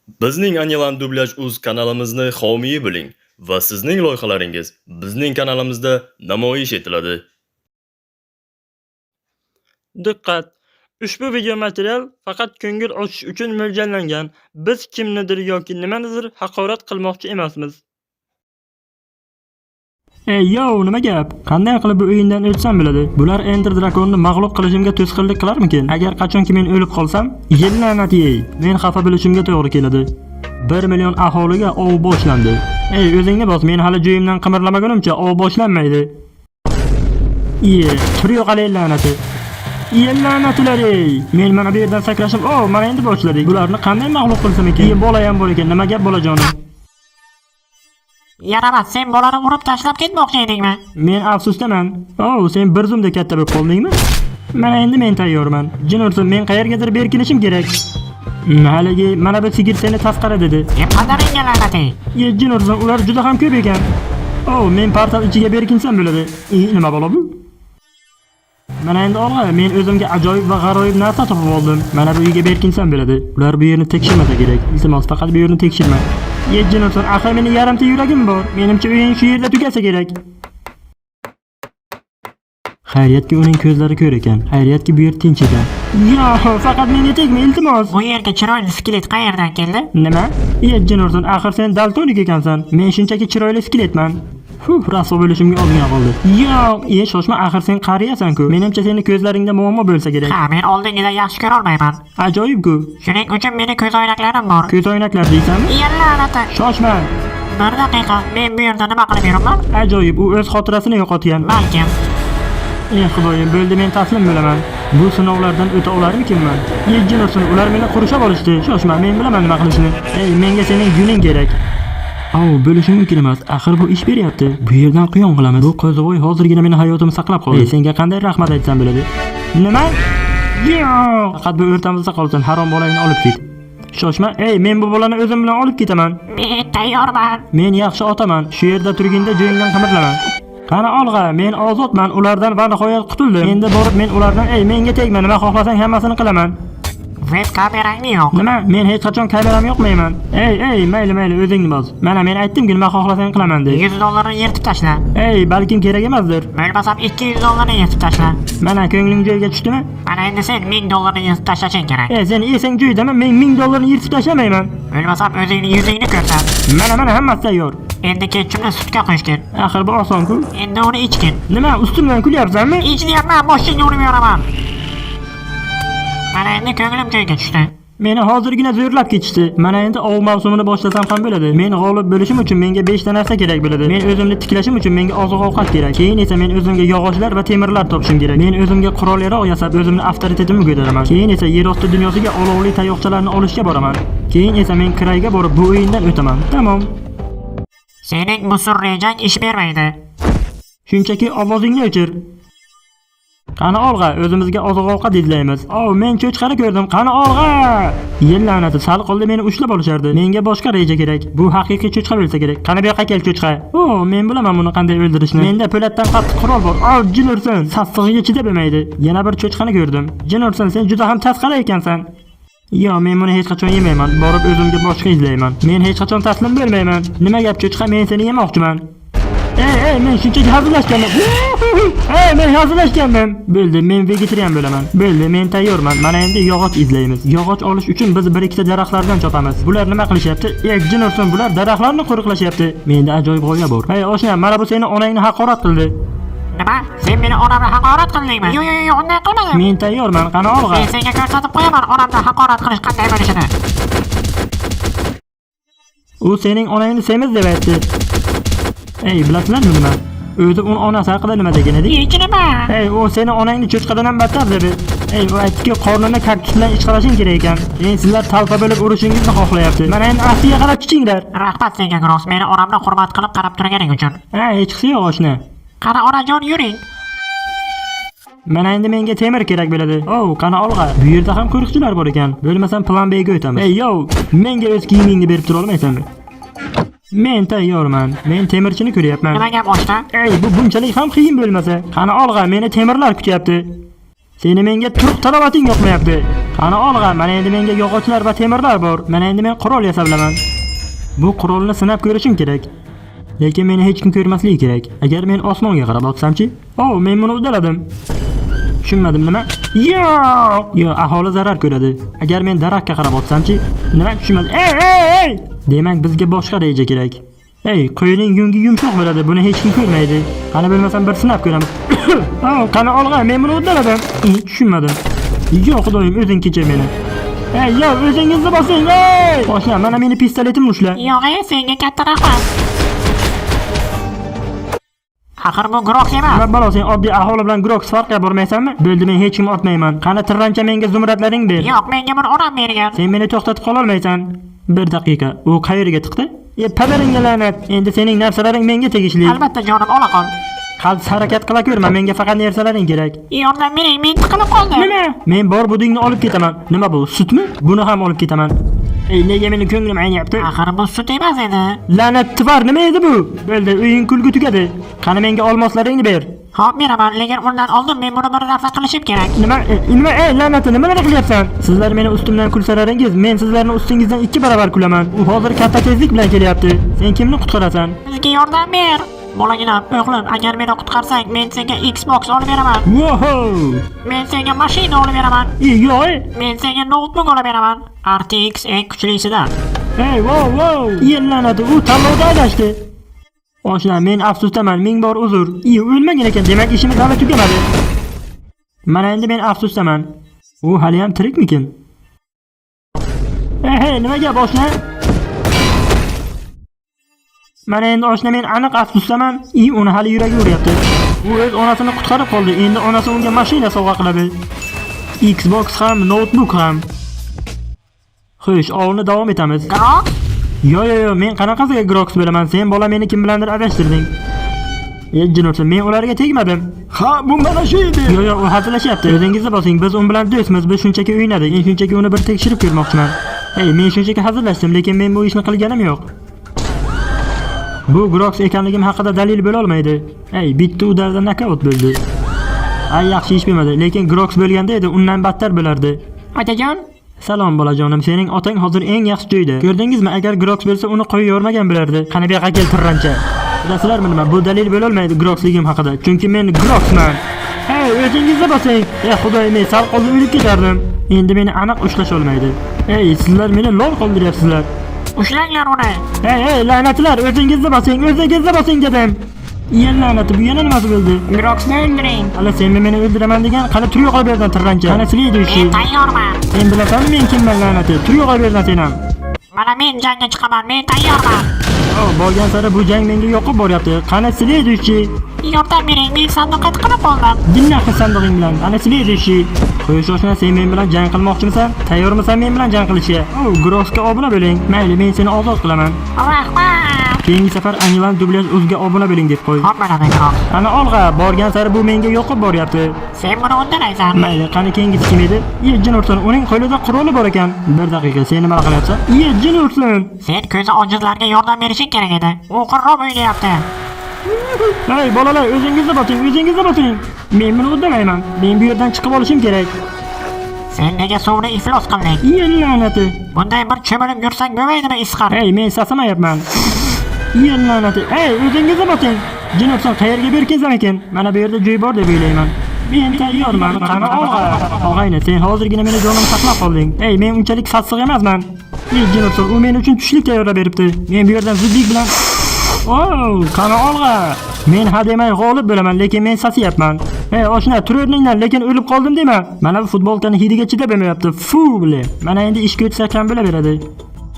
Bizning Anilan Dublyaj uz kanalimizni homiyi bo'ling va sizning loyihalaringiz bizning kanalimizda namoyish etiladi. Diqqat! Ushbu video material faqat ko'ngil ochish uchun mo'ljallangan. Biz kimnidir yoki nimanidir haqorat qilmoqchi emasmiz. Ey yo, nima gap? Qanday qilib bu o'yindan o'tsam bo'ladi? Bular Ender Dragonni mag'lub qilishimga to'sqinlik qilarmikin? Agar qachonki men o'lib qolsam, la'nat yey, men xafa bo'lishimga to'g'ri keladi. 1 million aholiga ov boshlandi. Ey, o'zingni bos, men hali joyimdan qimirlamagunimcha ov boshlanmaydi. Iye, tur yo'qol, la'nati. Iye, la'natilar ey. Men mana bu yerdan sakrashim, o, mana endi boshladik. Bularni qanday mag'lub qilsam ekan? Iye, bola ham bor ekan. Nima gap, bolajonim? Yaramas, sen bolani urib tashlab ketmoqchi edingmi? Men afsusdaman. O, sen bir zumda katta bo'lib qoldingmi? Mana endi men tayyorman. Jin ursin, men qayergadir berkinishim kerak. Haligi mana bu sigir seni tasqara dedi. Yeb qadaringga la'nati. Ye, jin ursin, ular juda ham ko'p ekan. O, men portal ichiga berkinsam bo'ladi. E, nima balo bu? Mana endi olg'a, men o'zimga ajoyib va g'aroyib narsa topib oldim. Mana bu uyga berkinsam bo'ladi. Ular bu yerni tekshirmasa kerak. Iltimos, faqat bu yerni tekshirma. Ye, jin ursin, axir meni yarimta yuragim bor. Menimcha o'yin shu yerda tugasa kerak. Xayriyatki, uning ko'zlari ko'r ekan. Xayriyatki, bu yer tinch ekan. Yo, faqat menga tegma, iltimos. Bu yerga chiroyli skelet qayerdan keldi? Nima? Ye, jin ursin, axir sen daltonik ekansan. Men shunchaki chiroyli skeletman. Fuh, rasvo bo'lishimga ozgina qoldi. Yo'q, e, shoshma, axir sen qariyasan-ku. Menimcha, seni ko'zlaringda muammo bo'lsa kerak. Ha, men oldingidan yaxshi ko'rolmayman. Ajoyib-ku. Shuning uchun meni ko'zoynaklarim bor. Ko'zoynaklar deysanmi? Iye, la'nati. Shoshma. Bir daqiqa, men bu yerda nima qilib yuribman? Ajoyib, u o'z xotirasini yo'qotgan. Balkim. Ey Xudoyim, bo'ldi, men taslim bo'laman. Bu sinovlardan o'ta olarmikinman? Ye, jin ursin, ular meni qurshab olishdi. Shoshma, men bilaman nima qilishni. Ey, menga sening yuning kerak. Au, bo'lishi mumkin emas. Axir bu ish beryapti. Bu yerdan quyon qilamiz. Bu qo'zivoy hozirgina meni hayotimni saqlab qoldi. Ey, senga qanday rahmat aytsam bo'ladi? Nima? Yo'q. Faqat bu o'rtamizda qolsin. Harom bolangni olib ket. Shoshma. Ey, men bu bolani o'zim bilan olib ketaman. Men tayyorman. Men yaxshi otaman. Shu yerda turginda, joyingdan qimirlama. Qani olg'a, men ozodman, ulardan va nihoyat qutuldim. Endi borib men ulardan, ey, menga tegma, nima xohlasang hammasini qilaman. Web kamerangni yo'q. Nima? Men hech qachon kameram yoqmayman. Ey, ey, mayli, mayli, o'zingni bos. Mana men aytdim-ku, nima xohlasang qilaman deb. 100 dollarni yirtib tashla. Ey, balkim kerak emasdir. Bo'lmasam 200 dollarni yirtib tashla. Mana ko'ngling joyiga tushdimi? Mana endi sen 1000 dollarni yirtib tashlashing kerak. Ey, sen esing joyidami? Men 1000 dollarni yirtib tashlamayman. Bo'lmasam o'zingni yuzingni ko'rsat. Mana, mana hammasi tayyor. Endi ketchupni sutga qo'shgin. Axir bu oson-ku. Endi uni ichgin. Nima, ustimdan kulyapsanmi? Ich deyapman, boshingga urib yoraman. Mana endi ko'nglim joyiga tushdi. Meni hozirgina zo'rlab ketishdi. Mana endi ov mavsumini boshlasam ham bo'ladi. Men g'olib bo'lishim uchun menga 5 ta narsa kerak bo'ladi. Men o'zimni tiklashim uchun menga oziq-ovqat kerak. Keyin esa men o'zimga yog'ochlar va temirlar topishim kerak. Men o'zimga qurol-yarog' yasab, o'zimni avtoritetimni ko'taraman. Keyin esa yer osti dunyosiga olovli tayoqchalarni olishga boraman. Keyin esa men krayga borib bu o'yindan o'taman. Tamom. Sening musur rejang ish bermaydi. Shunchaki ovozingni o'chir. Qani olg'a, o'zimizga oziq-ovqat izlaymiz. O, men cho'chqani ko'rdim. Qani olg'a! Yel la'nati, sal qoldi meni ushlab olishardi. Menga boshqa reja kerak. Bu haqiqiy cho'chqa bo'lsa kerak. Qani bu yoqqa kel, cho'chqa. O, men bilaman buni qanday o'ldirishni. Menda po'latdan qattiq qurol bor. O, jin ursin. Sassig'iga chidab bo'lmaydi. Yana bir cho'chqani ko'rdim. Jin ursin, sen juda ham tasqara ekansan. Yo, men buni hech qachon yemayman. Borib o'zimga boshqa izlayman. Men hech qachon taslim bo'lmayman. Nima gap, cho'chqa, men seni yemoqchiman. Ey, ey, men shunchaki hazillashganman. Ey, men hazillashganman. Bo'ldi, men vegetarian bo'laman. Bo'ldi, men tayyorman. Mana endi yog'och izlaymiz. Yog'och olish uchun biz bir ikkita daraxtlardan chopamiz. Bular nima qilishyapti? Ey, jin ursin, bular daraxtlarni qo'riqlashyapti. Menda ajoyib g'oya bor. Hey, oshna, mana bu seni onangni haqorat qildi. Nima? Sen meni onamni haqorat qildingmi? Yo'q, yo'q, yo'q, unday qilmadim. Men tayyorman, qani olg'a. Men senga ko'rsatib qo'yaman onamni haqorat qilish qanday bo'lishini. U sening onangni semiz deb aytdi. Ey, bilasizlarmi nima? O'zi uni onasi haqida nima degan edi? Hech nima. Ey, u seni onangni cho'chqadan ham battar dedi. Ey, u aytdiki, qornini kaktus bilan ishqalashing kerak ekan. Endi sizlar talpa bo'lib urishingizni xohlayapti. Mana endi aftiga qarab chichinglar. Rahmat senga, Gross, meni onamni hurmat qilib qarab turganing uchun. Ha, hechqisi yo'q, oshna. Qani onajon, yuring. Mana endi menga temir kerak bo'ladi. Oh, qani olg'a. Bu yerda ham qo'riqchilar bor ekan. Bo'lmasam plan B ga o'tamiz. Ey, yo, menga o'z kiyimingni berib tura olmaysanmi? Men tayyorman. Men temirchini ko'ryapman. Nima gap, oshna? Ey, bu bunchalik ham qiyin bo'lmasa. Qani olg'a, meni temirlar kutyapti. Seni menga turk talovating yoqmayapti. Qani olg'a, mana endi menga yog'ochlar va temirlar bor. Mana endi men qurol yasa bilaman. Bu qurolni sinab ko'rishim kerak. Lekin meni hech kim ko'rmasligi kerak. Agar men osmonga qarab otsamchi? Oh, men buni uddaladim. Tushunmadim nima? Yo'q! Yo'q, aholi zarar ko'radi. Agar men daraxtga qarab otsamchi? Nima tushunmadim? Ey, ey, ey! Demak, bizga boshqa reja kerak. Ey, qo'yning yungi yumshoq bo'ladi, buni hech kim ko'rmaydi. Qani bo'lmasam bir sinab ko'ramiz. Oh, qani olg'a, men buni uddaladim. Tushunmadim. Yo'q, xudoyim, o'zing kechir meni. Ey, yo'q, o'zingizni bosing, ey! Boshla, mana meni pistoletimni ushla. Yo'q, ey, senga katta rahmat. Axir bu Grox emas. Nima balo sen oddiy aholi bilan Grox farqiga bormaysanmi? Bo'ldi, men hech kim otmayman. Qani tirrancha menga zumradlaring ber. Yo'q, menga bir onam bergan. Sen meni to'xtatib qololmaysan. Bir daqiqa, u qayerga tiqdi? E, padaringga la'nat. Endi sening narsalaring menga tegishli. Albatta jonim ola qol. Qaltis harakat qila ko'rma, menga faqat narsalaring kerak. Yordam bering, men tiqilib qoldim. Nima? Men bor budingni olib ketaman. Nima bu, sutmi? Buni ham olib ketaman. Ey, nega meni ko'nglim ayniyapti? Axir bu sut emas edi. La'nat tvar, nima edi bu? Bo'ldi, o'yin kulgi tugadi. Qani menga olmoslaringni ber. Hop beraman, lekin undan oldin men buni bir narsa qilishim kerak. Nima? Nima? Ey, la'nati, nimalar qilyapsan? Sizlar meni ustimdan kulsalaringiz, men sizlarni ustingizdan 2 barobar kulaman. U hozir katta tezlik bilan kelyapti. Sen kimni qutqarasan? Bizga yordam ber. Bolaginam, o'g'lim, agar meni qutqarsang, men senga Xbox olib beraman. Wow! Men senga mashina olib beraman. Ey, yo'q, ey. Men senga noutbuk olib beraman. RTX eng kuchlisidan. Ey, wow, wow! Ey, la'nati, u tanlovda adashdi. Oshna, men afsusdaman, ming bor uzr. Ey, o'lmagan ekan, demak ishimiz hali tugamadi. Mana endi men afsusdaman. U haliyam tirikmikin? Ey, hey, nima gap, oshna? Mana endi oshna men aniq afsusdaman. Ey, uni hali yuragi uryapti. U o'z onasini qutqarib qoldi. Endi onasi unga mashina sovg'a qiladi. Xbox ham, noutbuk ham. Xo'sh, ovni davom etamiz. Grox? Yo yo yo, men qanaqasiga Grox bo'laman? Sen bola meni kim bilandir adashtirding. Ey jin men ularga tegmadim. Ha, bu mana shu edi. Yo yo, u hazillashyapti. O'zingizni bosing, biz un bilan do'stmiz, biz shunchaki o'ynadik. Men shunchaki uni bir tekshirib ko'rmoqchiman. Ey, men shunchaki hazillashdim, lekin men bu ishni qilganim yo'q. Bu Grox ekanligim haqida dalil bo'la olmaydi. Ey, bitta udarda nokaut bo'ldi. Ay, yaxshi ish bo'lmadi, lekin Grox bo'lganda edi, undan battar bo'lardi. Otajon, Salom bolajonim, sening otang hozir eng yaxshi joyda. Ko'rdingizmi, agar Grox bo'lsa uni qo'yib yormagan bo'lardi. Qani bu yoqqa kel tirrancha. Bilasizlarmi nima? Bu dalil bo'lolmaydi Groxligim haqida. Chunki men Groxman. Hey, o'zingizni bosing. Ey xudoyim, men sal qoldi o'lib ketardim. Endi meni aniq ushlash olmaydi. Ey, sizlar meni lol qoldiryapsizlar. ushlanglar uni. Hey, hey, la'natlar, o'zingizni bosing, o'zingizni bosing dedim. Iye la'nati, bu yana nimasi bo'ldi? Groxni o'ldiring. Hali sen meni o'ldiraman degan, qani tur yo'qol bu yerdan tirrancha. Qani следующий. Men tayyorman. Sen bilasanmi men kimman la'nati? Tur yo'qol bu yerdan sen ham. Mana men jangga chiqaman, men tayyorman. Oh, borgan sari bu jang menga yoqib boryapti. Qani следующий. Yordam bering, men sandiqqa tiqilib qoldim. Dinnahi sandig'ing bilan. Qani следующий. Qo'yish oshna, sen men bilan jang qilmoqchimisan? Tayyormisan men bilan jang qilishga? Oh, Groxga obuna bo'ling. Mayli, men seni ozod qilaman. Rahmat. Keyingi safar Anilan dublyaj o'ziga obuna bo'ling deb qo'y. Hop mana Grox. Qani olg'a, borgan sari bu menga yoqib boryapti. Sen buni uddalaysan. Mayli, qani keyingisi kim edi? Ye, jin ursin, uning qo'lida quroli bor ekan. Bir daqiqa, sen nima qilyapsan? Ye, jin ursin. Sen ko'zi ojizlarga yordam berishing kerak edi. U qirrop o'ynayapti. Ey bolalar, o'zingizni boting, o'zingizni boting. Men buni uddalayman. Men bu yerdan chiqib olishim kerak. Sen nega suvni iflos qilding? Ye, la'nati. Bunday bir cho'milib yursang bo'lmaydimi isqar? Ey, men sasimayapman. Ye, la'nati. Ey, o'zingizni boting. Jin ursin, qayerga berkinsam ekan? Mana bu yerda joy bor deb o'ylayman. Men tayyorman, qani olg'a. Og'ayni, sen hozirgina meni jonimni saqlab qolding. Ey, men unchalik sassiq emasman. Ey, jin ursin, u men uchun tushlik tayyorlab beribdi. Men bu yerdan zudlik bilan Oh, qani olg'a. Men ha demay g'olib bo'laman, lekin men sasiyapman. Ey, oshna, tur o'rningdan, lekin o'lib qoldim dema. Mana bu futbolkani hidiga chidab bo'lmayapti. Fu, bile. Mana endi ishga o'tsak ham bo'laveradi.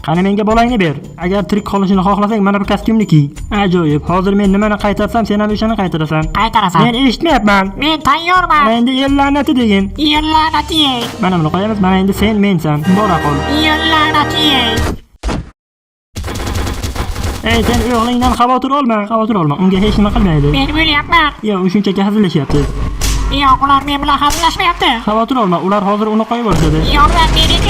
Qani menga bolangni ber. Agar tirik qolishini xohlasang, mana bu kostyumni kiy. Ajoyib. Hozir men nimani qaytarsam, sen ham o'shani qaytarasan. Qaytarasan. Men eshitmayapman. Men tayyorman. Mana endi el la'nati degin. Yer la'nati yey. Mana buni qo'yamiz. Mana endi sen mensan. Bora qol. Yer la'nati yey. Ey, sen o'g'lingdan xavotir olma. Xavotir olma. Unga hech nima qilmaydi. Men o'lyapman. Yo'q, u shunchaki hazillashyapti. Yo'q, ular men bilan hazillashmayapti. Xavotir olma, ular hozir uni qo'yib yuborishadi. Yordam bering.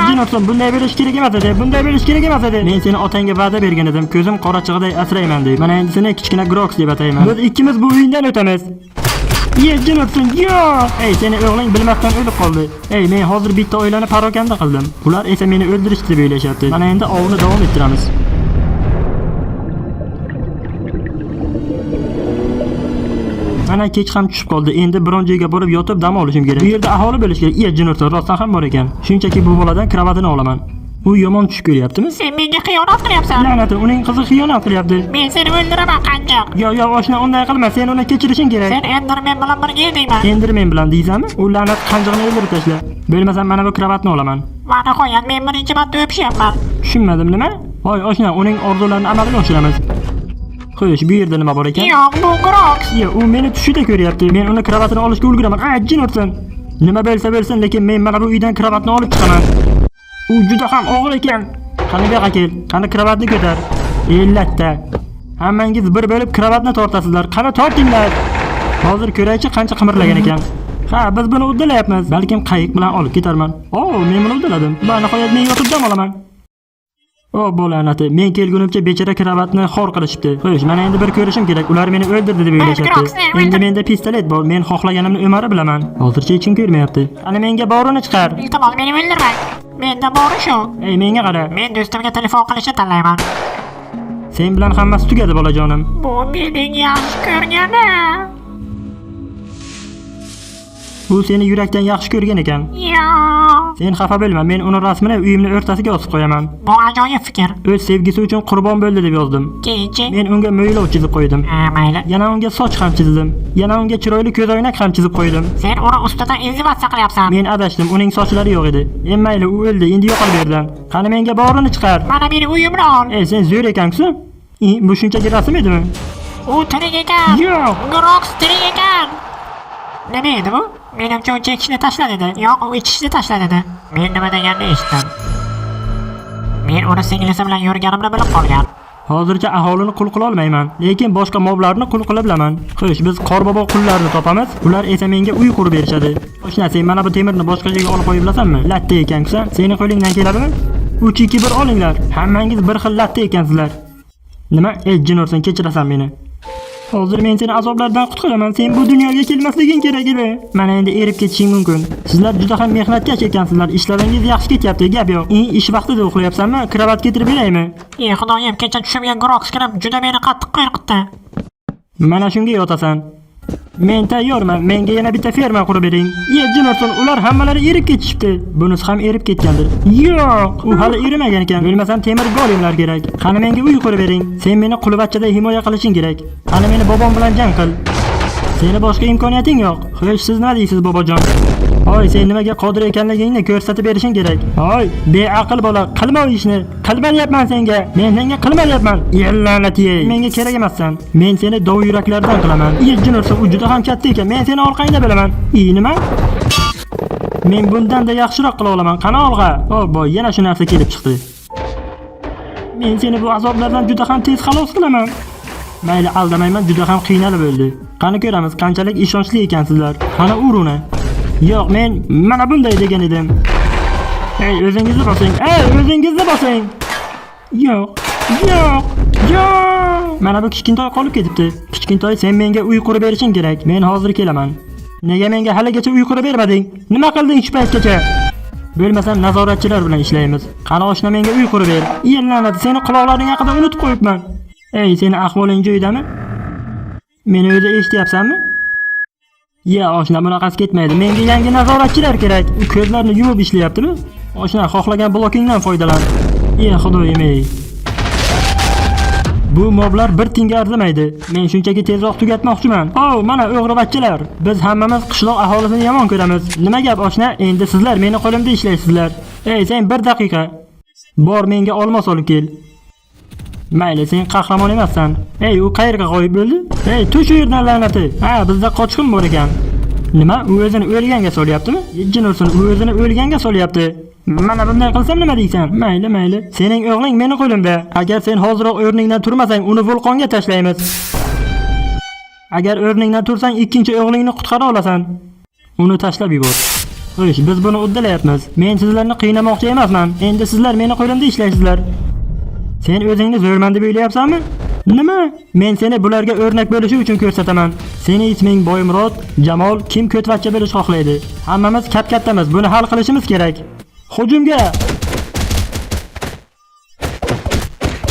Jin ursin, bunday berish kerak emas edi. Bunday berish kerak emas edi. Men seni otangga va'da bergan edim. Ko'zim qorachig'iday asrayman deb. Mana endi seni kichkina Grox deb atayman. Biz ikkimiz bu o'yindan o'tamiz. Ye, jin ursin, yo'q! Ey, seni o'g'ling bilmasdan o'lib qoldi. Ey, men hozir bitta oilani parokanda qildim. Ular esa meni o'ldirishdi deb o'ylashyapti. Mana endi ovni davom ettiramiz. Mana kech ham tushib qoldi. Endi biron joyga borib yotib dam olishim kerak. Bu yerda aholi bo'lishi kerak. Iya, jin ursin, rostdan ham bor ekan. Shunchaki bu boladan kravatini olaman. U yomon tush ko'ryaptimi? Sen menga xiyonat qilyapsan. La'nati, uning qizi xiyonat qilyapti. Men seni o'ldiraman, qanjiq. Yo, yo, oshna, unday qilma. Sen uni kechirishing kerak. Sen Enderman bilan birga edingmi? Enderman bilan deysanmi? U la'nat qanjig'ini o'ldirib tashla. Bo'lmasam mana bu kravatni olaman. Va nihoyat men birinchi marta o'pishyapman. Tushunmadim nima? Voy oshna, uning orzularini amalga oshiramiz. Xo'sh, bu yerda nima bor ekan? Yo'q, bu Grox. Iya, u meni tushida ko'ryapti. Men uni kravatini olishga ulguraman. A, jin ursin. Nima bo'lsa bo'lsin, lekin men mana bu uydan kravatni olib chiqaman. U juda ham og'ir ekan. Qani bu yoqqa kel. Qani kravatni ko'tar. Ellatta. Hammangiz bir bo'lib kravatni tortasizlar. Qani tortinglar. Hozir ko'raychi qancha qimirlagan ekan. Ha, biz buni uddalayapmiz. Balkim qayiq bilan olib ketarman. O, men buni uddaladim. Va nihoyat men yotib dam olaman. O bo'la'nati, men kelgunimcha bechora kravatni xor qilishibdi. Xo'sh, mana endi bir ko'rishim kerak. Ular meni o'ldirdi deb o'ylashyapti. Endi menda pistolet bor. Men xohlaganimni o'mara bilaman. Hozircha hech kim ko'rmayapti. Ana menga borini chiqar. Iltimos, meni o'ldirmang. Menda bori shu. Ey, menga qara. Men do'stimga telefon qilishni tanlayman. Sen bilan hammasi tugadi, bolajonim. Bu mening yaxshi ko'rganim. U seni yurakdan yaxshi ko'rgan ekan. Yo'q. Sen xafa bo'lma, men uni rasmini uyimni o'rtasiga osib qo'yaman. Bu ajoyib fikr. O'z sevgisi uchun qurbon bo'ldi deb yozdim. Keyinchi. Men unga mo'ylov chizib qo'ydim. Ha, mayli. Yana unga soch ham chizdim. Yana unga chiroyli ko'zoynak ham chizib qo'ydim. Sen uni ustidan izdivatsiya qilyapsan. Men adashdim, uning sochlari yo'q edi. E mayli, u o'ldi, endi yo'qol bu yerdan. Qani menga borini chiqar. Mana meni uyimni ol. Ey, sen zo'r ekansan. Bu shunchaki rasm edimi? U tirik ekan. Yo'q. Grox tirik ekan. Nima edi bu? Menimcha u chekishni tashla dedi. Yo'q, u ichishni tashla dedi. Men nima deganini eshitdim. Men uni singlisi bilan yurganimni bilib qolgan. Hozircha aholini qul qila olmayman, lekin boshqa moblarni qul qila bilaman. Xo'sh, biz qorbobo qullarini topamiz, ular esa menga uy qurib berishadi. Oshna, sen mana bu temirni boshqa joyga olib qo'yib bilasanmi? Latta ekansan. Seni qo'lingdan keladimi? 3 2 1 olinglar. Hammangiz bir xil latta ekansizlar. Nima? Ey jin ursin, kechirasan meni. Hozir men seni azoblardan qutqaraman. Sen bu dunyoga kelmasliging kerak edi. Mana endi erib ketishing mumkin. Sizlar juda ham mehnatkash ekansizlar. Ishlaringiz yaxshi ketyapti, gap yo'q. Ish vaqtida uxlayapsanmi? Kravat getirib beraymi? Ey xudoyim, kecha tushimga Grox kirib juda meni qattiq qo'rqitdi. Mana shunga yotasan. Men tayyorman. Menga yana bitta ferma qurib bering. Ye, jin ursin, ular hammalari erib ketishibdi. Bunisi ham erib ketgandir. Yo'q, u hali erimagan ekan. Bo'lmasam temir golemlar kerak. Qani menga uy qurib bering. Sen meni qulvachchaday himoya qilishing kerak. Qani meni bobom bilan jang qil. Seni boshqa imkoniyating yo'q. Xo'sh, siz nima deysiz, bobojon? Hoy, sen nimaga qodir ekanligingni ko'rsatib berishing kerak. Hoy, beaql bola, qilma u ishni. Qilma deyapman senga. Men senga qilma deyapman. La'nat yey. Menga kerak emassan. Men seni dov yuraklardan qilaman. Ye, jin ursin, u juda ham katta ekan. Men seni orqangda bilaman. I, nima? Men bundan-da yaxshiroq qila olaman. Qani olg'a? O, boy, yana shu narsa kelib chiqdi. Men seni bu azoblardan juda ham tez xalos qilaman. Mayli, aldamayman, juda ham qiynalib o'ldi. Qani ko'ramiz, qanchalik ishonchli ekansizlar. Qani ur uni. Yo'q, men mana bunday degan edim. Ey, o'zingizni bosing. Ey, o'zingizni bosing. Yo'q. Yo'q. Yo'q. Mana bu kichkintoy qolib ketibdi. Kichkintoy, sen menga uy qurib berishing kerak. Men hozir kelaman. Nega menga haligacha uy qurib bermading? Nima qilding shu paytgacha? Bo'lmasam nazoratchilar bilan ishlaymiz. Qani oshna, menga uy qurib ber. La'nat, seni quloqlaring haqida unutib qo'yibman. Ey, seni ahvoling joyidami? Meni o'zi eshityapsanmi? Ya oshna, bunaqasi ketmaydi. Menga yangi nazoratchilar kerak. U ko'zlarini yumib ishlayaptimi? Oshna, xohlagan blokingdan foydalan. Ey xudoyim ey. Bu moblar bir tinga arzimaydi. Men shunchaki tezroq tugatmoqchiman. Oh, mana o'g'rivachchalar. Biz hammamiz qishloq aholisini yomon ko'ramiz. Nima gap oshna? Endi sizlar meni qo'limda ishlaysizlar. Ey, sen bir daqiqa. Bor, menga olmos olib kel. Mayli, sen qahramon emassan. Ey, u qayerga g'oyib bo'ldi? Ey, tush u yerdan la'nati. Ha, bizda qochqin bor ekan. Nima? U o'zini o'lganga solyaptimi? Jin ursin, u o'zini o'lganga solyapti. Mana bunday qilsam nima deysan? Mayli, mayli. Sening o'g'ling meni qo'limda. Agar sen hoziroq o'rningdan turmasang, uni vulqonga tashlaymiz. Agar o'rningdan tursang, ikkinchi o'g'lingni qutqara olasan. Uni tashlab yubor. Xo'sh, biz buni uddalayapmiz. Men sizlarni qiynamoqchi emasman. Endi sizlar meni qo'limda ishlaysizlar. Sen o'zingni zo'rman deb o'ylayapsanmi? Nima? Men seni bularga o'rnak bo'lishi uchun ko'rsataman. Seni isming Boymurod, Jamol, kim ko'tvachcha bo'lish xohlaydi? Hammamiz kap-kattamiz, buni hal qilishimiz kerak. Hujumga!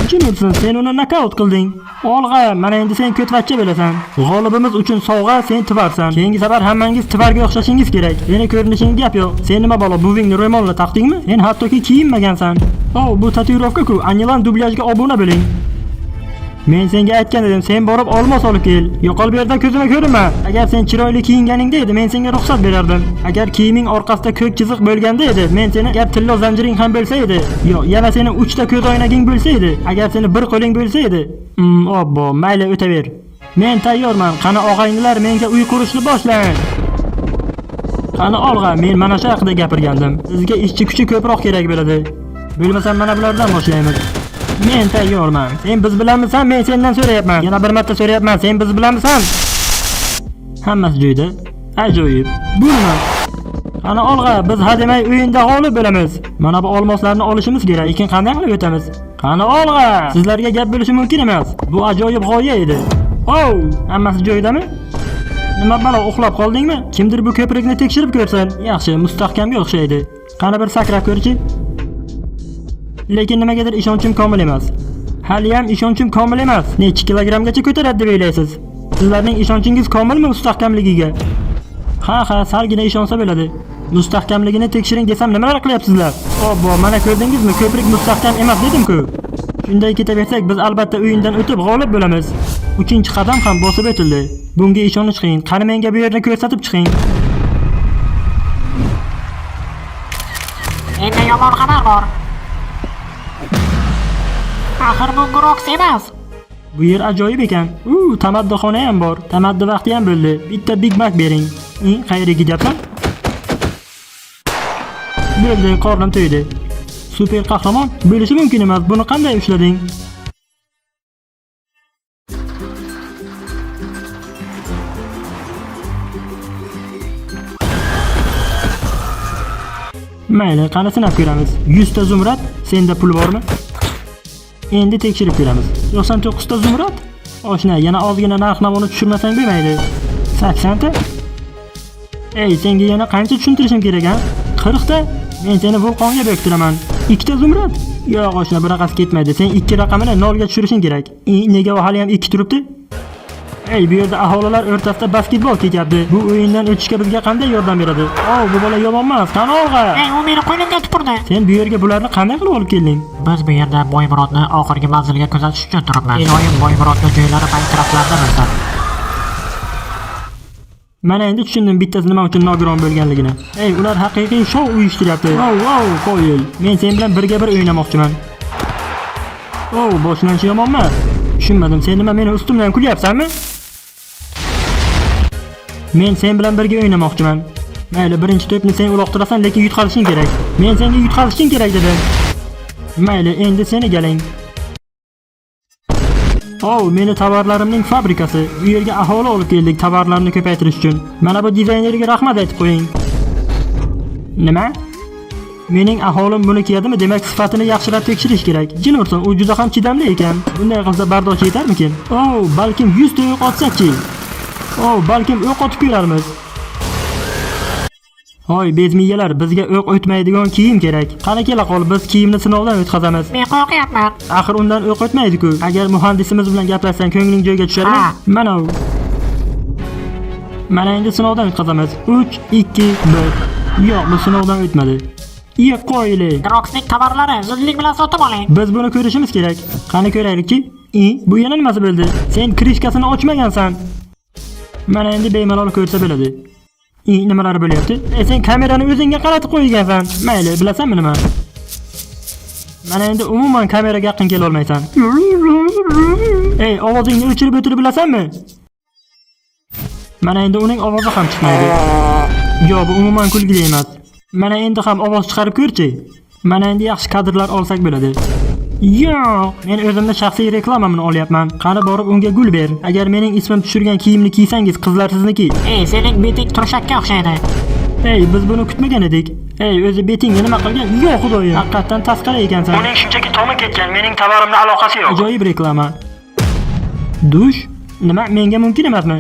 Jin ursin, sen uni nokaut qilding. Olg'a, mana endi sen ko'tvachcha bo'lasan. G'olibimiz uchun sovg'a, sen tivarsan. Keyingi safar hammangiz tivarga o'xshashingiz kerak. Seni ko'rinishingga gap yo'q. Sen nima balo, buvingni ro'molini taqdingmi? Sen hattoki kiyinmagansan. O, bu tatuirovka-ku. Anilan dublyajga obuna bo'ling. Men senga aytgan edim, sen borib olmos olib kel. Yo'qol bu yerdan, ko'zimga ko'rinma. Agar sen chiroyli kiyinganingda edi, men senga ruxsat berardim. Agar kiyiming orqasida ko'k chiziq bo'lganda edi, men seni, agar tillo zanjiring ham bo'lsa edi. Yo'q, yana seni uchta ko'z oynaging bo'lsa edi. Agar seni bir qo'ling bo'lsa edi. Obbo, mayli o'taver. Men tayyorman. Qani og'aynilar, menga uy qurishni boshlang. Qani olg'a, men mana shu haqida gapirgandim. Sizga ishchi kuchi ko'proq kerak bo'ladi. Bo'lmasam mana bulardan boshlaymiz. Men tayyorman. Sen biz bilanmisan? Men sendan so'rayapman. Yana bir marta so'rayapman. Sen biz bilanmisan? Hammasi joyida. Ajoyib. Bu nima? Qani olg'a, biz hademay o'yinda g'olib bo'lamiz. Mana bu olmoslarni olishimiz kerak. Lekin qanday qilib o'tamiz? Qani olg'a! Sizlarga gap bo'lishi mumkin emas. Bu ajoyib g'oya edi. Oh, hammasi joyidami? Nima balo, uxlab qoldingmi? Kimdir bu ko'prikni tekshirib ko'rsin. Yaxshi, mustahkamga o'xshaydi. Qani bir sakrab ko'rchi. Lekin nimagadir ishonchim komil emas. Haliyam ishonchim komil emas. Necha kilogrammgacha ko'taradi deb o'ylaysiz? Sizlarning ishonchingiz komilmi mustahkamligiga? Ha, salgina ishonsa bo'ladi. Mustahkamligini tekshiring desam nimalar qilyapsizlar? Obbo, mana ko'rdingizmi, ko'prik mustahkam emas dedim-ku. Shunday ketaversak, biz albatta o'yindan o'tib g'olib bo'lamiz. Uchinchi qadam ham bosib o'tildi. Bunga ishonish qiyin. Qani menga bu yerni ko'rsatib chiqing. Menda yomon xabar bor. Axir bu Grox emas. Bu yer ajoyib ekan. U, tamaddixona ham bor. Tamaddi vaqti ham bo'ldi. Bitta Big Mac bering. Qayerga ketyapsan? Bo'ldi, qornim to'ydi. Super qahramon bo'lishi mumkin emas. Buni qanday ushlading? Mayli, qani sinab ko'ramiz. 100 ta zumrad, senda pul bormi? Endi tekshirib ko'ramiz. 99 ta zumrad? Oshna, yana ozgina narx-navoni tushirmasang bo'lmaydi. 80 ta? Ey, senga yana qancha tushuntirishim kerak, a? 40 ta? Men seni vulqonga bo'ktiraman. 2 ta zumrad? Yo'q, oshna, bunaqasi ketmaydi. Sen 2 raqamini 0 ga tushirishing kerak. Nega u hali ham 2 turibdi? Ey, bu yerda aholilar o'rtasida basketbol ketyapti. Bu o'yindan o'tishga bizga qanday yordam beradi? O, bu bola yomon emas. Qani olg'a? Ey, u meni qo'limga tupurdi. Sen bu yerga bularni qanday qilib olib kelding? Biz bu yerda Boymurodni oxirgi manzilga kuzatish uchun turibmiz. Iloyim Boymurodni joylari Minecraftlarda bilsin. Mana endi tushundim bittasi nima uchun nogiron bo'lganligini. Ey, ular haqiqiy shou uyushtiryapti. Vau, vau, qo'yil. Men sen bilan birga bir o'ynamoqchiman. Oh, boshlanishi yomon emas. Tushunmadim, sen nima meni ustimdan kulyapsanmi? Men sen bilan birga o'ynamoqchiman. Mayli, birinchi to'pni sen uloqtirasan, lekin yutqazishing kerak. Men senga yutqazishing kerak dedim. Mayli, endi seni galing. Oh, meni tovarlarimning fabrikasi. Bu yerga aholi olib keldik tovarlarni ko'paytirish uchun. Mana bu dizaynerga rahmat aytib qo'ying. Nima? Mening aholim buni kiyadimi? Demak, sifatini yaxshilab tekshirish kerak. Jin ursin, u juda ham chidamli ekan. Bunday qilsa bardoshi yetarmikin? Oh, balkim 100 ta o'q otsak-chi? Oh, balkim o'q otib ko'rarmiz. Hoy, bezmiyalar, bizga o'q o'tmaydigan kiyim kerak. Qani kela qol, biz kiyimni sinovdan o'tkazamiz. Men qo'rqyapman. Axir undan o'q o'tmaydi-ku. Agar muhandisimiz bilan gaplashsang, ko'ngling joyiga tushadimi? Ha. Mana u. Mana endi sinovdan o'tkazamiz. 3 2 1. Yo'q, bu sinovdan o'tmadi. Iye qo'yli. Groxning tovarlari zudlik bilan sotib oling. Biz buni ko'rishimiz kerak. Qani ko'raylikchi? Bu yana nimasi bo'ldi? Sen krishkasini ochmagansan. Mana endi bemalol ko'rsa bo'ladi. Nimalar bo'lyapti? Sen kamerani o'zingga qaratib qo'ygansan. Mayli, bilasanmi nima? Mana endi umuman kameraga yaqin kela olmaysan. Ey, ovozingni o'chirib o'tirib bilasanmi? Mana endi uning ovozi ham chiqmaydi. Yo'q, bu umuman kulgili emas. Mana endi ham ovoz chiqarib ko'rchi. Mana endi yaxshi kadrlar olsak bo'ladi. Yo'q, men o'zimni shaxsiy reklamamni olyapman. Qani borib unga gul ber. Agar mening ismim tushirgan kiyimni kiysangiz, qizlar sizniki. Ey, sening beting turshakka o'xshaydi. Ey, biz buni kutmagan edik. Ey, o'zi betingga nima qilgan? Yo'q, xudoyim. Haqiqatdan tasqara ekansan. Uning shunchaki tomi ketgan, mening tovarimni aloqasi yo'q. Ajoyib reklama. Dush? Nima, menga mumkin emasmi?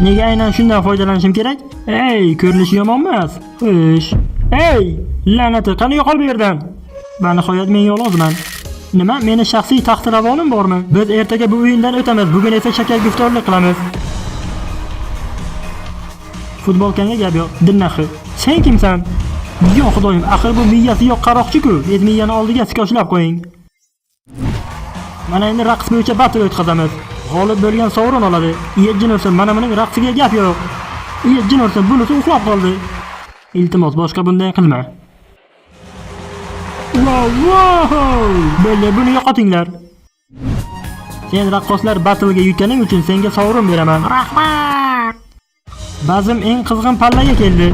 Nega aynan shundan foydalanishim kerak? Ey, ko'rinishi yomon emas. Xo'sh. Ey, la'nati, qani yo'qol bu yerdan. Va nihoyat men yolg'izman. Nima, meni shaxsiy taxtiravonim bormi? Biz ertaga bu o'yindan o'tamiz. Bugun esa shakarguftorlik qilamiz. Futbolkanga gap yo'q. Dinnaxi. Sen kimsan? Yo xudoyim, axir bu miyasi yo'q qaroqchi-ku. Bez miyani oldiga skoshlab qo'ying. Mana endi raqs bo'yicha battle o'tkazamiz. G'olib bo'lgan sovrin oladi. Jin ursin, mana buning raqsiga gap yo'q. Jin ursin, bunisi uxlab qoldi. Iltimos, boshqa bunday qilma. Wow, wow! Bo'ldi, buni yo'qotinglar. Sen raqqoslar battle'ga yutganing uchun senga sovrin beraman. Rahmat. Bazm eng qizg'in pallaga keldi.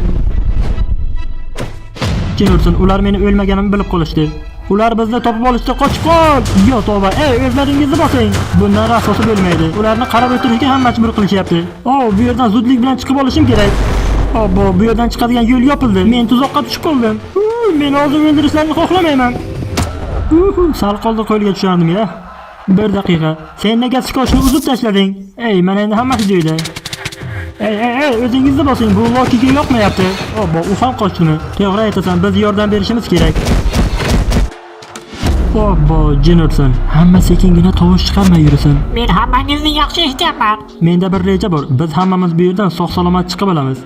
Jin ursin, ular meni o'lmaganimni bilib qolishdi. Ular bizni topib olishdi, qochib qol! Yo tavba, ey o'zlaringizni bosing. Bundan rasosi bo'lmaydi. Ularni qarab o'tirishga ham majbur qilishyapti. O, bu yerdan zudlik bilan chiqib olishim kerak. Obbo, bu yerdan chiqadigan yo'l yopildi. Men tuzoqqa tushib qoldim. Meni hozir o'ldirishlarini xohlamayman. Uhu, sal qoldi qo'lga tushardim ya. Bir daqiqa. Sen nega skochni uzib tashlading? Ey, mana endi hammasi joyida. Ey, ey, ey, o'zingizni bosing, bu Lokiga yoqmayapti. Obbo, u ham qochdimi? To'g'ri aytasan, biz yordam berishimiz kerak. Obbo, jin ursin. Hamma sekingina tovush chiqarmay yursin. Men hammangizni yaxshi eshityapman. Menda bir reja bor. Biz hammamiz bu yerdan sog' salomat chiqib olamiz.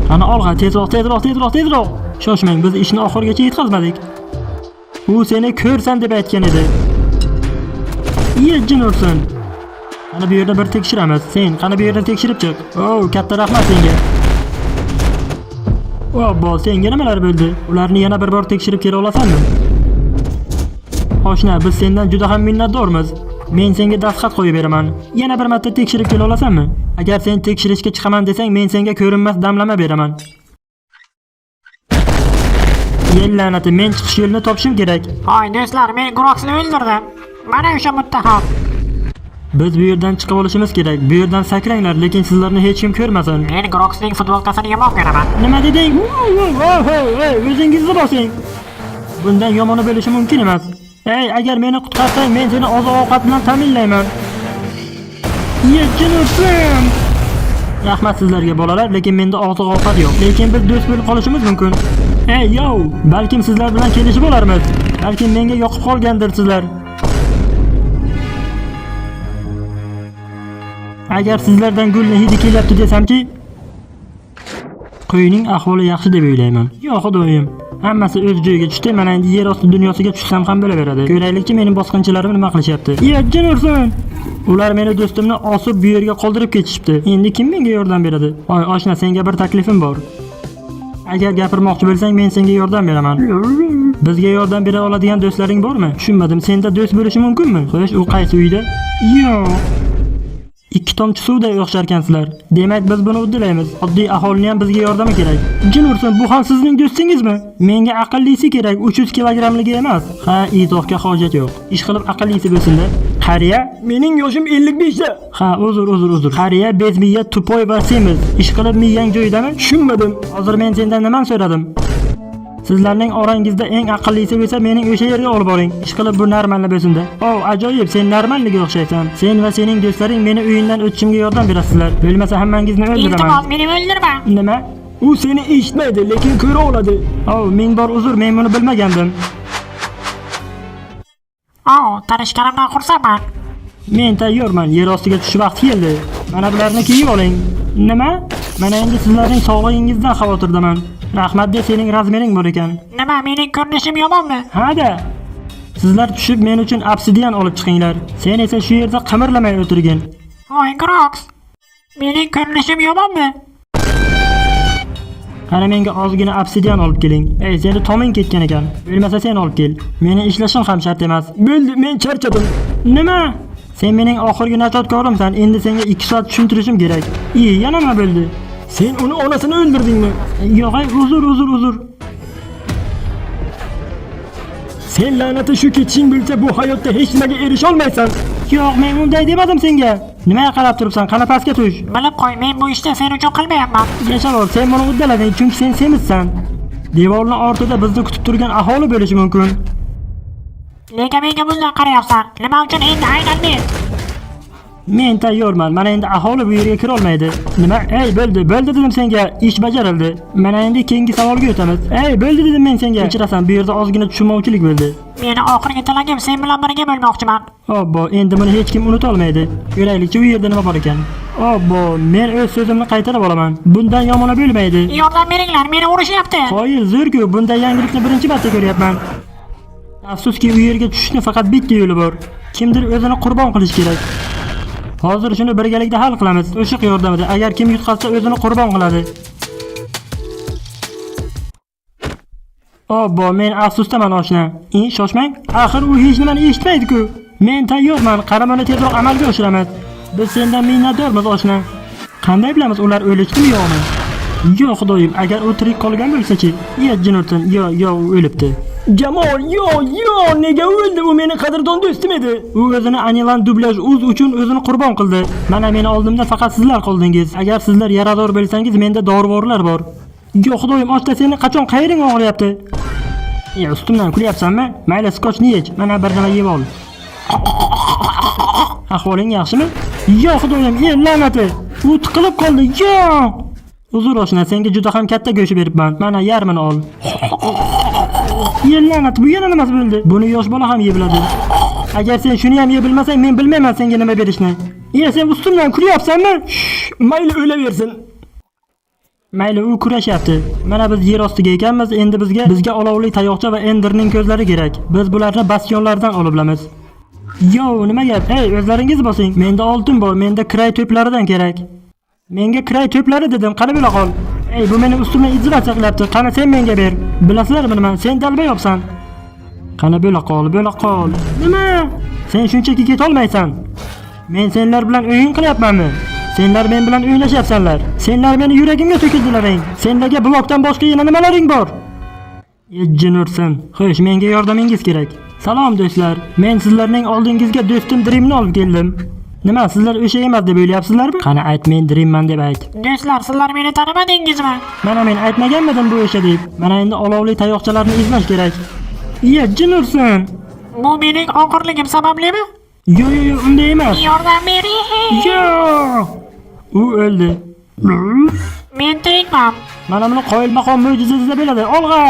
Qani olg'a, tezroq, tezroq, tezroq, tezroq. Shoshmang, biz ishni oxirigacha yetkazmadik. U seni ko'rsan deb aytgan edi. Ye, jin ursin. Qani bu yerda bir tekshiramiz. Sen qani bu yerda tekshirib chiq. O, katta rahmat senga. Obbo, senga nimalar bo'ldi? Ularni yana bir bor tekshirib kela olasanmi? Oshna, biz sendan juda ham minnatdormiz. Men senga dastxat qo'yib beraman. Yana bir marta tekshirib kela olasanmi? Agar sen tekshirishga chiqaman desang, men senga ko'rinmas damlama beraman. Yel la'nati, men chiqish yo'lini topishim kerak. Hoy do'stlar, men Groxni o'ldirdim. Mana o'sha muttaham. Biz bu yerdan chiqib olishimiz kerak. Bu yerdan sakranglar, lekin sizlarni hech kim ko'rmasin. Men Groxning futbolkasini yomon ko'raman. Nima deding? O'zingizni bosing. Bundan yomoni bo'lishi mumkin emas. Ey, agar meni qutqarsang, men seni oziq-ovqat bilan ta'minlayman. Jin ursin. Rahmat sizlarga bolalar, lekin menda oziq-ovqat yo'q. Lekin biz do'st bo'lib qolishimiz mumkin. Ey, yo, balkim sizlar bilan kelishib olarmiz. Balkim menga yoqib qolgandirsizlar. Agar sizlardan gulni hidi kelyapti desamchi, qo'yning ahvoli yaxshi deb o'ylayman. Yo xudoyim, hammasi o'z joyiga tushdi. Mana endi yer osti dunyosiga tushsam ham bo'laveradi. Ko'raylikchi mening bosqinchilarim nima qilishyapti. Ya jin ursin. Ular meni do'stimni osib bu yerga qoldirib ketishibdi. Endi kim menga yordam beradi? Oy oshna, senga bir taklifim bor. Agar gapirmoqchi bo'lsang, men senga yordam beraman. Bizga yordam bera oladigan do'stlaring bormi? Tushunmadim. Senda do'st bo'lishi mumkinmi? Xo'sh, u qaysi uyda? Yo'q. Ikki tomchi suvday o'xsharkansizlar. Demak, biz buni uddalaymiz. Oddiy aholining ham bizga yordami kerak. Jin ursin, bu ham sizning do'stingizmi? Menga aqllisi kerak, 300 kilogramligi emas. Ha, izohga hojat yo'q. Ish qilib aqllisi bo'lsin-da. Qariya, Mening yoshim 55 da. Ha, uzr, uzr, uzr. Qariya, bezmiya, tupoy va semiz. Ish qilib miyang joyidami? Tushunmadim. Hozir men sendan nimani so'radim? Sizlarning orangizda eng aqllisi bo'lsa, mening o'sha yerga olib boring. Ish qilib bu normalni bo'lsin-da. O, ajoyib, sen normalniga o'xshaysan. Sen va sening do'stlaring meni o'yindan o'tishimga yordam berasizlar. Bo'lmasa hammangizni o'ldiraman. Iltimos, meni o'ldirma. Nima? U seni eshitmaydi, lekin ko'ra oladi. O, ming bor uzr, men buni bilmagandim. O, tanishganimdan xursandman. Men tayyorman, yer ostiga tushish vaqti keldi. Mana bularni kiyib oling. Nima? Mana endi sizlarning sog'lig'ingizdan xavotirdaman. Rahmat de, sening razmering bor ekan. Nima, mening ko'rinishim yomonmi? Ha-da. Sizlar tushib men uchun obsidian olib chiqinglar. Sen esa shu yerda qimirlamay o'tirgin. Hoy Grox. Mening ko'rinishim yomonmi? Qani menga ozgina obsidian olib keling. Ey, seni toming ketgan ekan. Bo'lmasa sen olib kel. Meni ishlashim ham shart emas. Bo'ldi, men charchadim. Nima? Sen mening oxirgi najotkorimsan. Endi senga 2 soat tushuntirishim kerak. I, yana nima bo'ldi? Sen uni onasini o'ldirdingmi? Yo'q, ey, uzr, uzr, uzr. Sen la'nati shu ketishing bo'lsa, bu hayotda hech nimaga erisha olmaysan. Yo'q, men unday demadim senga. Nimaga qarab turibsan? Qani pastga tush. Bilib qo'y, men bu ishni sen uchun qilmayapman. Yashavor, sen buni uddalading, chunki sen semizsan. Devorning ortida bizni kutib turgan aholi bo'lishi mumkin. Nega menga bunday qarayapsan? Nima uchun endi aynan men? Men tayyorman. Mana endi aholi bu yerga kira olmaydi. Nima? Ey, bo'ldi, bo'ldi dedim senga. Ish bajarildi. Mana endi keyingi savolga o'tamiz. Ey, bo'ldi dedim men senga. Kechirasan, bu yerda ozgina tushunmovchilik bo'ldi. Meni oxirgi tilagim sen bilan birga bo'lmoqchiman. Obbo, endi buni hech kim unuta olmaydi. Ko'raylikchi u yerda nima bor ekan. Obbo, men o'z so'zimni qaytarib olaman. Bundan yomoni bo'lmaydi. Yordam beringlar, meni urishyapti. Qoyil, zo'r-ku, bunday yangilikni birinchi marta ko'ryapman. Afsuski, u yerga tushishni faqat bitta yo'li bor. Kimdir o'zini qurbon qilish kerak. Hozir shuni birgalikda hal qilamiz. O'shiq yordamida agar kim yutqazsa o'zini qurbon qiladi. Obbo, men afsusdaman oshna. Shoshmang. Axir u hech nimani eshitmaydi-ku. Men tayyorman, qaramani tezroq amalga oshiramiz. Biz sendan minnatdormiz oshna. Qanday bilamiz ular o'lishdimi yo'qmi? Yo xudoyim, agar u tirik qolgan bo'lsa-chi? Ya jin ursin, yo yo u o'libdi. Jamol, yo, yo, nega o'ldi? U meni qadrdon do'stim edi. U o'zini Anilan dublyaj uz uchun o'zini qurbon qildi. Mana meni oldimda faqat sizlar qoldingiz. Agar sizlar yarador bo'lsangiz, menda dorivorlar bor. Yo xudoyim, ochda seni qachon qayering og'riyapti? Ya ustimdan kulyapsanmi? Mayli, skochni yech. Mana bir nima yeb ol. Ahvoling yaxshimi? Yo xudoyim, ey la'nati! U tiqilib qoldi. Yo! Uzr oshna, senga juda ham katta go'sht beribman. Mana yarmini ol. Ey la'nati, bu yana nimasi bo'ldi? Buni yosh bola ham yeb biladi. Agar sen shuni ham yeb bilmasang, men bilmayman senga nima berishni. Ey, sen ustimdan kulyapsanmi? Shh, mayli o'laversin. Mayli, u kurashyapti. Mana biz yer ostiga ekanmiz, endi bizga olovli tayoqcha va Enderning ko'zlari kerak. Biz bularni bastionlardan olib bilamiz. Yo, nima gap? Ey, o'zlaringiz bosing. Menda oltin bor, menda kiray to'plaridan kerak. Menga kiray to'plari dedim, qani bo'la qol. Ey, bu meni ustimdan izlatsiya qilyapti. Qani sen menga ber. Bilasizlarmi nima? Sen dalba yopsan. Qani bo'la qol, bo'la qol. Nima? Sen shunchaki ketolmaysan. Men senlar bilan o'yin qilyapmanmi? Senlar men bilan o'ynashyapsanlar. Senlar meni yuragimga to'kildilaring. Senlarga blokdan boshqa yana nimalaring bor? Jin ursin. Xo'sh, menga yordamingiz kerak. Salom do'stlar. Men sizlarning oldingizga do'stim Dreamni olib keldim. Nima, sizlar o'sha emas deb o'ylayapsizlarmi? Qani ayt, men Dreamman deb ayt. Do'stlar, sizlar meni tanimadingizmi? Mana men aytmaganmidim bu o'sha deb. Mana endi olovli tayoqchalarni izlash kerak. Iya, jin ursin. Bu mening og'irligim sabablimi? Yo, yo, yo, unday emas. Yordam bering. Yo'q. U o'ldi. Men tirikman. Mana buni qoyilmaqom mo'jiza desa bo'ladi. Olg'a!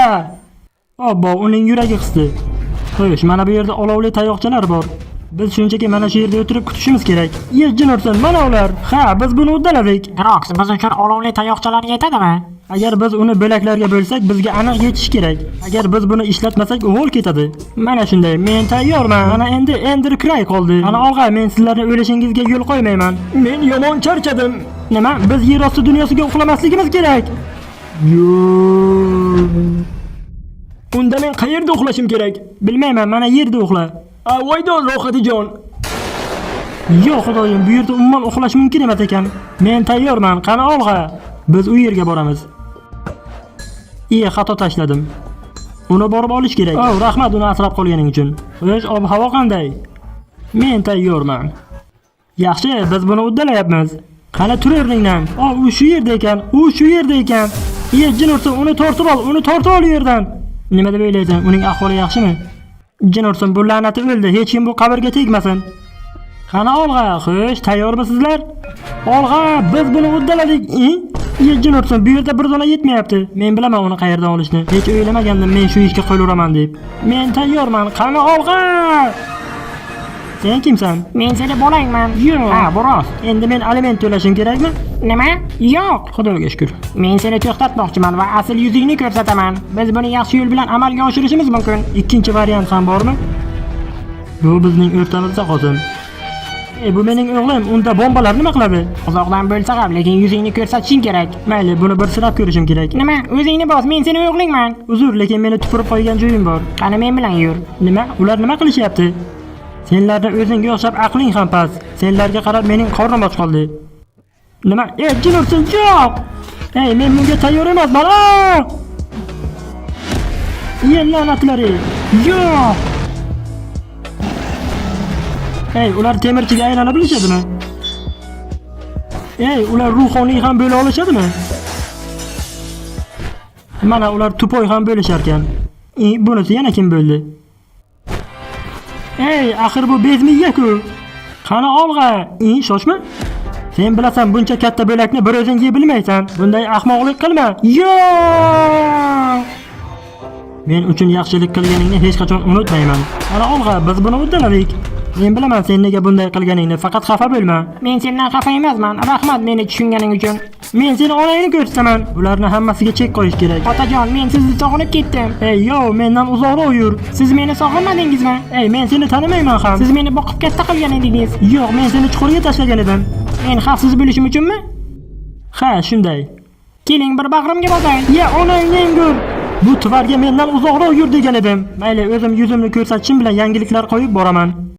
Obbo, uning yuragi qisdi. Xo'sh, mana bu yerda olovli tayoqchalar bor. Biz shunchaki mana shu yerda o'tirib kutishimiz kerak. Ye, jin ursin, mana ular. Ha, biz buni uddaladik. Grox, biz uchun olovli tayoqchalar yetadimi? Agar biz uni bo'laklarga bo'lsak, bizga aniq yetishi kerak. Agar biz buni ishlatmasak, uvol ketadi. Mana shunday, men tayyorman. Mana endi Ender Cry qoldi. Mana olg'a, men sizlarni o'lishingizga yo'l qo'ymayman. Men yomon charchadim. Nima? Biz yer osti dunyosiga uxlamasligimiz kerak. Yo'q. Unda men qayerda uxlashim kerak? Bilmayman, mana yerda uxla. Voydo rohatijon. Yo'q xudoyim, bu yerda umuman uxlash mumkin emas ekan. Men tayyorman, qani olg'a. Biz u yerga boramiz. Iye, xato tashladim. Uni borib olish kerak. Oh, rahmat uni asrab qolganing uchun. Xo'sh, ob-havo qanday? Men tayyorman. Yaxshi, biz buni uddalayapmiz. Qani tur o'rningdan. Oh, u shu yerda ekan. U shu yerda ekan. Iye, jin ursin, uni tortib ol, uni tortib ol u yerdan. Nima deb o'ylaysan? Uning ahvoli yaxshimi? Jin ursin, bu la'nati o'ldi. Hech kim bu qabrga tegmasin. Qani olg'a, xo'sh, tayyormisizlar? Olg'a, biz buni uddaladik. Ye, jin ursin, bu yerda bir dona yetmayapti. Men bilaman uni qayerdan olishni. Hech o'ylamagandim men shu ishga qo'l uraman deb. Men tayyorman. Qani olg'a! Sen kimsan? Men seni bolangman. Yo'q. Ha, bu rost. Endi men aliment to'lashim kerakmi? Nima? Yo'q. Xudoga shukr. Men seni to'xtatmoqchiman va asl yuzingni ko'rsataman. Biz buni yaxshi yo'l bilan amalga oshirishimiz mumkin. Ikkinchi variant ham bormi? Bu bizning o'rtamizda qolsin. Ey, bu mening o'g'lim, unda bombalar nima qiladi? Uzoqdan bo'lsa ham, lekin yuzingni ko'rsatishing kerak. Mayli, buni bir sinab ko'rishim kerak. Nima? O'zingni bos, men seni o'g'lingman. Uzr, lekin meni tupurib qo'ygan joyim bor. Qani men bilan yur. Nima? Ular nima qilishyapti? Senlarni o'zingga o'xshab aqling ham past. Senlarga qarab mening qornim och qoldi. Nima? Ey, jin ursin, yo'q! Ey, men bunga tayyor emasman. Aa! Ye la'natlari! Yo'q! Ey, ular temirchiga aylana bilishadimi? Ey, ular ruhoniy ham bo'la olishadimi? Mana ular tupoy ham bo'lisharkan. Bunisi yana kim bo'ldi? Ey, axir bu bezmiya-ku. Qani olg'a, ing shoshma. Sen bilasan buncha katta bo'lakni bir o'zing yey bilmaysan. Bunday ahmoqlik qilma. Yo'q! Men uchun yaxshilik qilganingni hech qachon unutmayman. Qani olg'a, biz buni uddaladik. Men bilaman sen nega bunday qilganingni, faqat xafa bo'lma. Men sendan xafa emasman. Rahmat meni tushunganing uchun. Men seni onangni ko'rsataman. Bularni hammasiga chek qo'yish kerak. Otajon, men sizni sog'inib ketdim. Ey, yo, mendan uzoqroq yur. Siz meni sog'inmadingizmi? Ey, men seni tanimayman ham. Siz meni boqib katta qilgan edingiz. Yo'q, men seni chuqurga tashlagan edim. Men xavfsiz bo'lishim uchunmi? Ha, shunday. Keling bir bag'rimga bosay. Ya onangni go'r. Bu tvarga mendan uzoqroq yur degan edim. Mayli, o'zim yuzimni ko'rsatishim bilan yangiliklar qo'yib boraman.